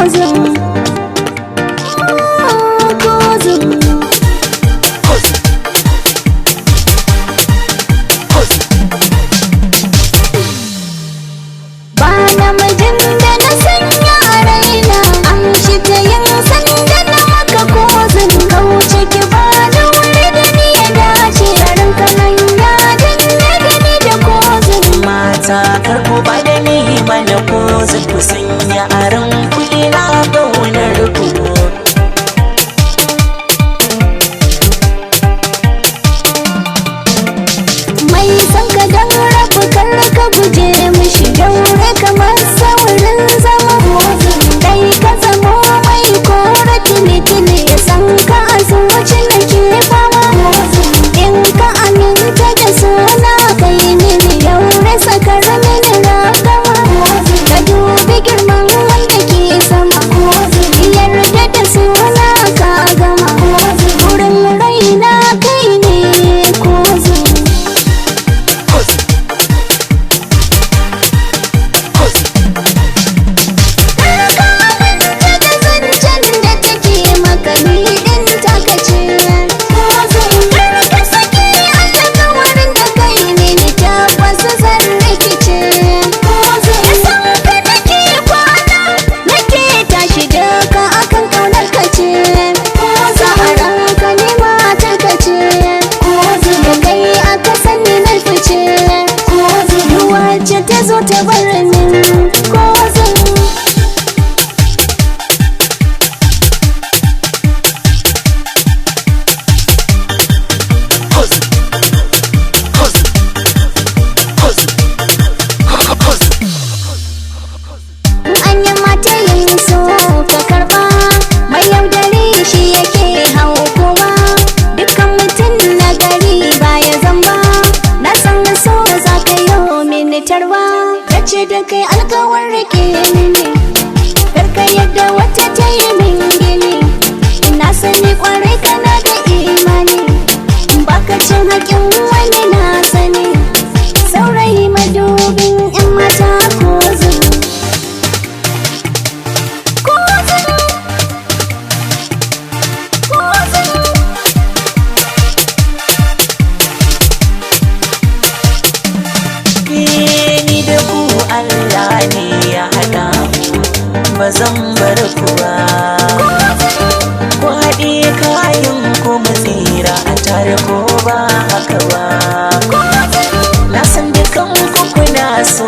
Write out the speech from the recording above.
Kozin, kozin. Ba namijin da na sanya a raina, amshi ta yin sanda na maka kozin. Kauce ki ba da wuri da ni ya dace, garin kanan ya danne da ni da kozin. Mata kar ku ba da ni mana ko ku sanya aron kuɗi na ƙaunar ku. Mai son ka dan rabu kar ka guje mishi, daure kamar saurin zama. Kai ka zamo mai kora tuni-tuni, ya san ka a zuci nake fama. In ka aminta da suna kai mini, daure sakar mini ragama. Ka dubi girman wanda ke sama, yarda da suna ka gama. Wurin raina kai ne kozin. Karka aminta da zancen da take maka, ni ɗin taka ce. Karka saki alkawarin da kai mini, tabbas zan rikice. Da san ka nake kwana nake tashi, duka akan ƙaunar ka ce. Sa'aran ka ne matar ka ce, da kai aka sani na fice. Duk wacce ta zo ta bar min kozin. An yi mata yin so ka karba, mai yaudare shi yake hau kowa. Dukkan mutum na gari baya zamba, na san so za ka yi mini tarwa. Ta ce da kai alkawar rike mini, karka yadda wata ta yi min gini. Na sani kwarai kana da imani, baka cin haƙin wani na sani. Saurayi madubin 'yan mata kozin. Ni da ku Allah ne ya haɗa mu, ba zan bar ku ba. Ku haɗe kayan ku mu tsira a tare ko ba haka ba. Na san dukan ku kuna so.